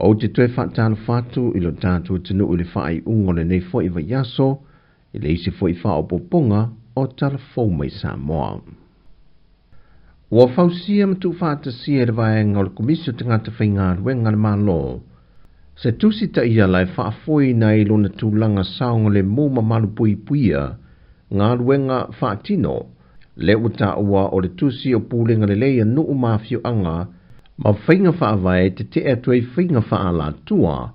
Ou te toe faatalofa atu i lo tatou atunuu i le faaiuga o lenei foi vaiaso i le isi foi faaopoopoga o Tala Fou mai Samoa. Ua fausia ma tuufaatasia e le vaega o le Komisi o Tagata Faigaluega a le Malo se tusi taiala e faafoeina ai lona tulaga saogalemu ma malupuipuia galuega faatino lea ua taua o le tusi o Pulega Lelei a Nuu ma Afioaga ma Faiga Faavae e tetee atu ai faiga faaalatua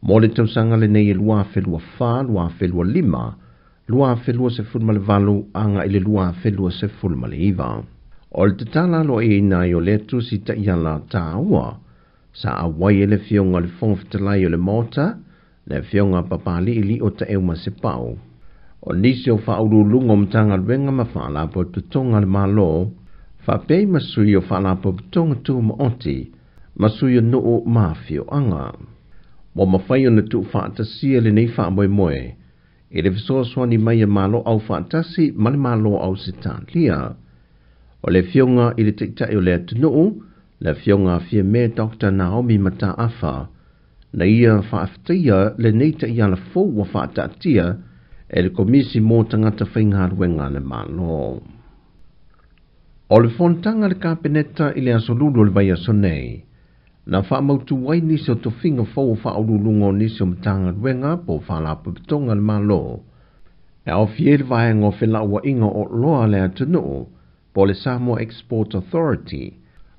mo le tausaga lenei e 2024, 2025, 2028 agai i le 2029. O le tatala aloaiaina ai o lea tusi taiala taua sa auai ai le Afioga i le Fofoga Fetalai o le Maota, le Afioga Papali'i Lio Taeu Masepau, o nisi o faauluuluga o Matagaluega ma Faalapotopotoga a le Malo, faapea ma sui o Faalapotopotoga Tumaoti ma sui o nuu ma afioaga. Ua mafai ona tuufaatasia lenei faamoemoe i le fesoasoani mai a Malo Aufaatasi ma le Malo o Ausetalia. O le Afioga i le Taitai o le atunuu, le Afioga a Fiame Dr. Naomi Mataafa, na ia faafetaia lenei taiala fou ua faataatia e le Komisi mo Tagata Faigaluega a le Malo. O le fonotaga a le Kapeneta i le aso Lulu o le vaiaso nei, na faamautu ai nisi o tofiga fou o faauluuluga o nisi o Matagaluega po o Faalapotopotoga a le Malo, e aofia ai le vaega o felauaiga o oloa a le atunuu po o le Samoa Export Authority,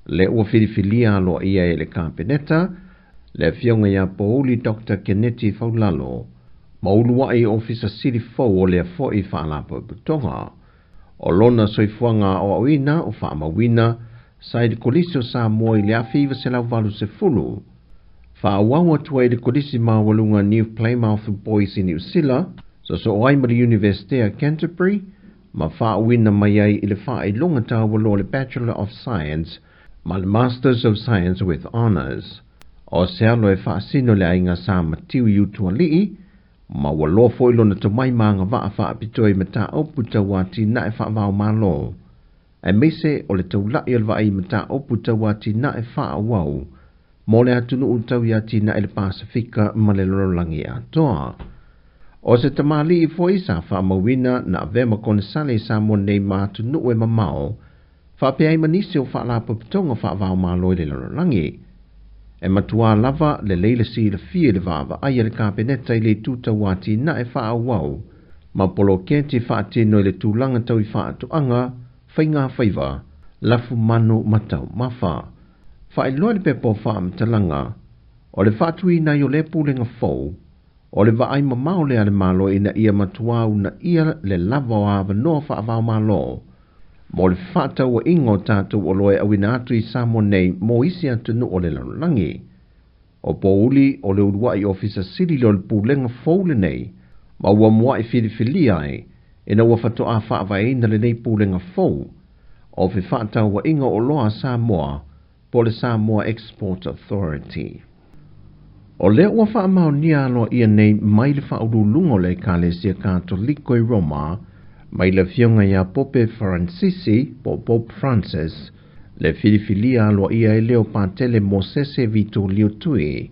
lea ua filifilia aloaia e le Kapeneta le Afioga ia Pouli Dr. Keneti Faulalo, ma uluai Ofisa Sili fou o lea foi Faalapotopotoga. O lona soifuaga aoaoina o faamauina sa i le Kolisi o Samoa i le 1980, faaauau atu ai i le Kolisi Maualuga New Plymouth Boys i Niu Sila, sosoo ai ma le Iunivesite a Canterbury, ma faauuina mai ai i le faailoga taualoa le Bachelor of Science ma le Masters of Science with Honours. O se alo e faasino le aiga Sa Matiu i Utualii, ma ua loa foi lona tomai ma agavaa faapitoa i mataupu tau atinae faava-o-Malo, aemaise o le taulai o le vaai i mataupu tau atinae faaauau mo le atunuu tau i atinae i le Pasefika ma le lalolagi atoa. O se tamalii foi sa faamauina na avea ma konesale i Samoa nei ma atunuu e mamao, faapea ai ma nisi o faalapotopotoga faava-o-Malo i le lalolagi. E matuā lava lelei le silafia i le vaavaai a le Kapeneta i le itu tau atinae faaauau ma poloketi faatino i le tulaga tau i faatoaga, faiga faiva, lafu manu ma taumafa. Faailoa i le pepa o faamatalaga, o le faatuina ai o lea pulega fou, o le vaai mamao lea a le Malo ina ia matuā uunaia le lava o avanoa faava-o-Malo mo le fefaatauaiga o tatou oloa e auina atu i Samoa nei mo isi atunuu o le lalolagi. O Pouli o le uluai Ofisa Sili lea o le Pulega fou lenei, ma ua mua'i filifilia ai ina ua faatoa faavaeina lenei Pulega fou o Fefaatauaiga o Oloa a Samoa po o le Samoa Export Authority. O lea ua faamaonia aloaia nei mai le Faauluuluga o le Ekalesia Katoliko i Roma, mai le Afioga ia Pope Faransisi po o Pope Francis, le filifilia aloaia ai lea o Patele Mosese Vitolio Tui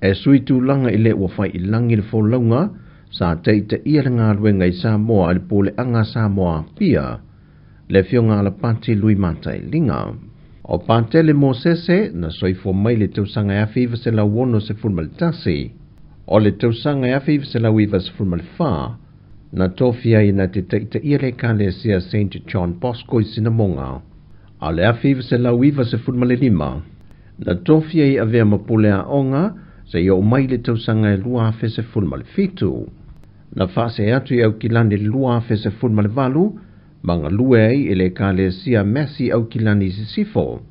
e sui tulaga i le ua fai i lagi le folauga sa taitaia le galuega i Samoa i le Puleaga a Samoa Apia, le Afioga Alapati Lui Matailiga. O Patele Mosese na soifua mai i le tausaga e 1961, o le tausaga e 1994 na tofia ai na te taitaia le Ekalesia Saint John Bosco i Sinamoga, a o le 1995 na tofia ai avea ma pule aoga seia oo mai i le tausaga e 2017. Na faasee atu i Aukilani i le 2018 ma galue ai i le Ekalesia Masi Aukilani i Sisifo,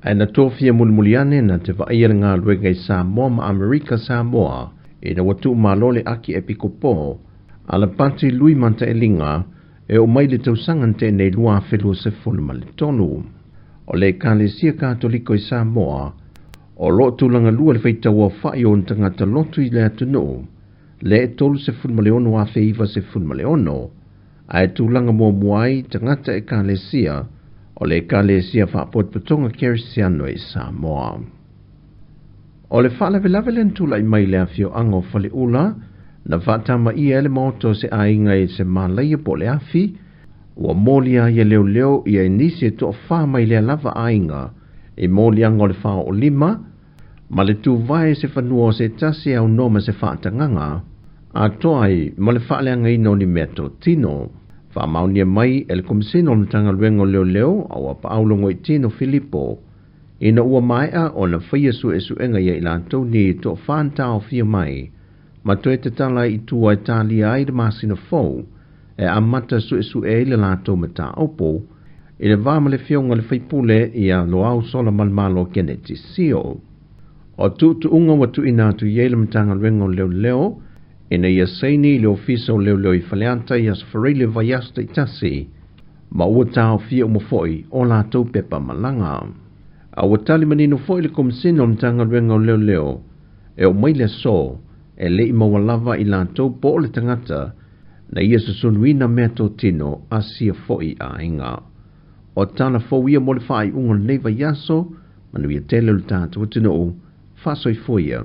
ae na tofia mulimuli ane na te vaaia le galuega i Samoa ma Amerika Samoa ina ua tuumalo le Akiepikopo Alapati Lui Matailiga e oo mai le tausaga na tea nei 2023. O le Ekalesia Katoliko i Samoa, o lo o tulaga lua le faitau aofai o ona tagata lotu i le atunuu, lea e 36,096, ae tulaga muamua ai tagata Ekalesia o le Ekalesia Faapotopotoga Kerisiano i Samoa. O le faalavelave lea na tulai mai i le afioaga o Faleula, na faatamaia ai le maota o se aiga i se malaia po o le afi, ua molia ai e leoleo ia nisi e toafa mai lea lava aiga i moliaga o le fao o lima ma le tuvae se fanua o se tasi e aunoa ma se faatagaga atoa ai ma le faaleagaina o ni mea totino. Faamaonia mai e le Komesina o le Matagaluega o Leoleo a ua paau Logoitino Filipo ina ua maea ona faia suesuega ia i latou nei e toafa na taofia mai ma toe tatala i tua e talia ai le masina fou e amata suesue ai le latou mataupu i le va ma le afioga i le faipule ia Loau Solamalemalo Keneti Sio. O tuutuuga ua tuuina atu i ai le Matagaluega o Leoleo ina ia saini i le Ofisa o Leoleo i Faleata i Aso Faraile vaiaso taitasi ma ua taofia uma foi o latou pepa malaga. A ua tali manino foi le Komesina o le Matagaluega o Leoleo e oo mai le aso e le i maua lava i latou po o le tagata na ia susunuina mea totino a sia foi aiga. O tala fou ia mo le faaiuga o lenei vaiaso, manuia tele o le tatou atunuu, faasoifua ia.